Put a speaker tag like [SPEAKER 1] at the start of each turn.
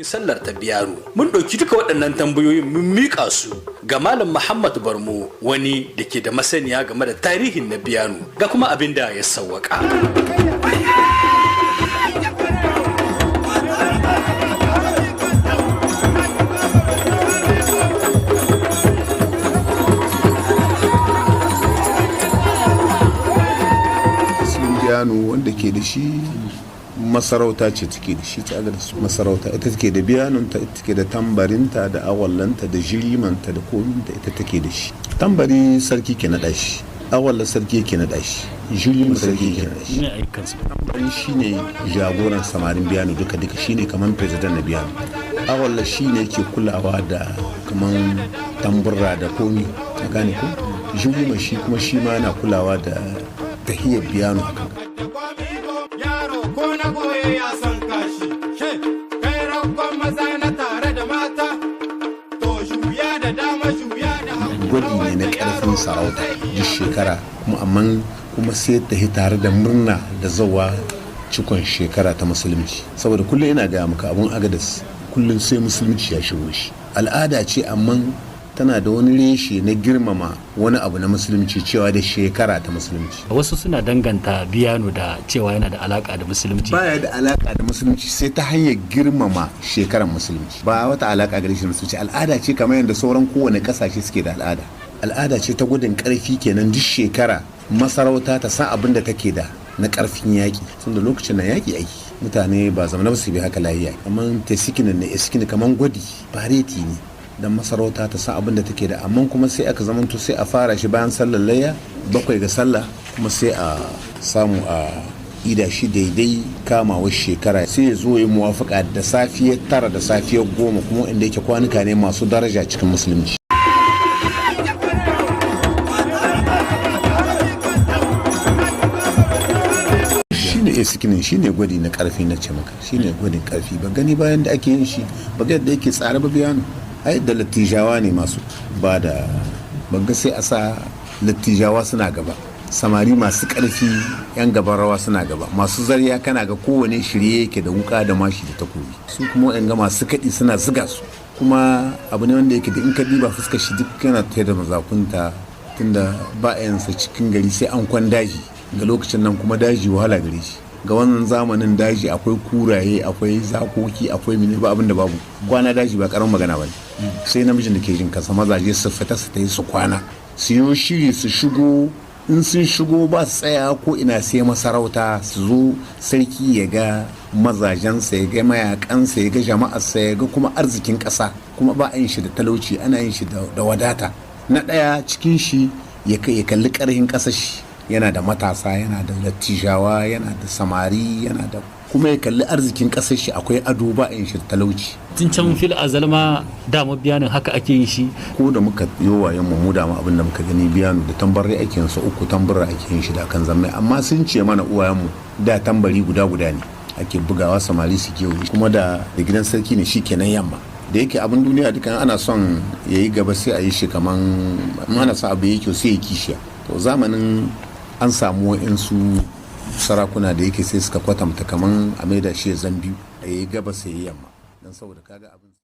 [SPEAKER 1] Sallar ta Biyano. Mun ɗauki duka waɗannan tambayoyin mun miƙa su ga Malam Muhammad Barmo, wani da ke da masaniya game da tarihin na Biyano, ga kuma abin da ya sawwaka.
[SPEAKER 2] Biyano wanda ke da shi, masarauta ce take da shi ta da masarauta. Ita take da biyanunta, ita take da tambarinta da awallanta da jirimanta da kominta, ita take da shi. Tambari sarki ke naɗa shi, awalla sarki ke naɗa shi, jirima sarki ke naɗa shi. Tambari shine jagoran samarin biyano duka duka, shine kaman president na biyano. Awalla shine ke kulawa da kaman tamburra da komi, ka gane ko? Jirima shi kuma, shi ma yana kulawa da tahiyar biyano akan
[SPEAKER 3] Ko na goye ya san kashi she kai rakon maza na tare da mata, to juya da dama, juya da hagu.
[SPEAKER 2] Gwadi ne na karfin sarauta duk shekara kuma, amma kuma sai ta tare da murna da zawa cikon shekara ta musulunci. Saboda kullum ina gaya maka, abun Agadas kullum sai musulunci ya shigo shi. Al'ada ce, amma tana da wani reshe na girmama wani abu na musulunci, cewa da shekara ta musulunci.
[SPEAKER 4] Wasu suna danganta Biyano da cewa yana da alaka da musulunci.
[SPEAKER 2] Baya da alaka da musulunci sai ta hanyar girmama shekarar musulunci. Ba wata alaka gare shi musulunci. Al'ada ce kamar yadda sauran kowane kasashe suke da al'ada. Al'ada ce ta gudun karfi kenan. Duk shekara masarauta ta san abin da take da na karfin yaƙi, tunda lokacin na yaƙi aiki mutane ba zama ba su bi haka lahiya. Kamar tesikinin ne, iskini kamar gwadi fareti ne dan masarauta ta san abin da take da. Amma kuma sai aka zamanto sai a fara shi bayan sallar layya, 7 ga sallah, kuma sai a samu a ida shi daidai kamawar shekara, sai ya zo ya muwafaka da safiyar 9 da safiyar 10, kuma inda yake kwanuka ne masu daraja cikin musulunci. Shine esikinin, shine gwadi na karfi na ce maka, shine gwadin karfi. Ba gani bayan da ake yin shi ba, ga yadda yake tsare ba. Biyano ai da lattijawa ne masu ba da banga, sai a sa lattijawa suna gaba, samari masu karfi yan gaban rawa suna gaba, masu zarya. Kana ga kowane shirye yake da wuka da mashi da takobi. Su kuma yan ga masu kaɗi suna ziga su. Kuma abu ne wanda yake da in ka diba fuskar shi duk yana tayar da mazakunta, tunda ba a yansa cikin gari sai an kwan daji. Ga lokacin nan kuma daji wahala gare shi. Ga wannan zamanin daji akwai kuraye, akwai zakoki, akwai mini, ba abin da babu. Kwana daji ba karamin magana ba ne, sai namijin da ke jin kansa. Mazaje su fita su tayi su kwana, su yi shiri su shigo. In sun shigo ba su tsaya ko ina sai masarauta. Su zo sarki ya ga mazajensa, ya ga mayakansa, ya ga jama'arsa, ya ga kuma arzikin ƙasa. Kuma ba a yin shi da talauci, ana yin shi da wadata. Na ɗaya cikin shi ya kalli ƙarhin ƙasar shi, yana da matasa, yana da lattijawa, yana da samari, yana da kuma ya kalli arzikin ƙasar shi, akwai ado, ba a yin shi da talauci.
[SPEAKER 4] Tun can fil azalma dama biyanin haka ake yin shi.
[SPEAKER 2] Ko da muka yi wayan mu da mu abin da muka gani, biyanu da tambari ake yin sa, uku tambura ake yin shi da kan zammai. Amma sun ce mana uwayen mu da tambari guda guda ne ake bugawa, samari su kewaye. Kuma da gidan sarki ne shikenan yamma. Da yake abin duniya dukan ana son ya yi gaba, sai a yi shi kaman ana son abu ya kyau sai ya kishiya. To zamanin an samu wa'insu sarakuna da yake sai suka kwatanta kaman a maida shi ya zan biyu, a yi gaba sai ya yamma, don saboda kaga abin.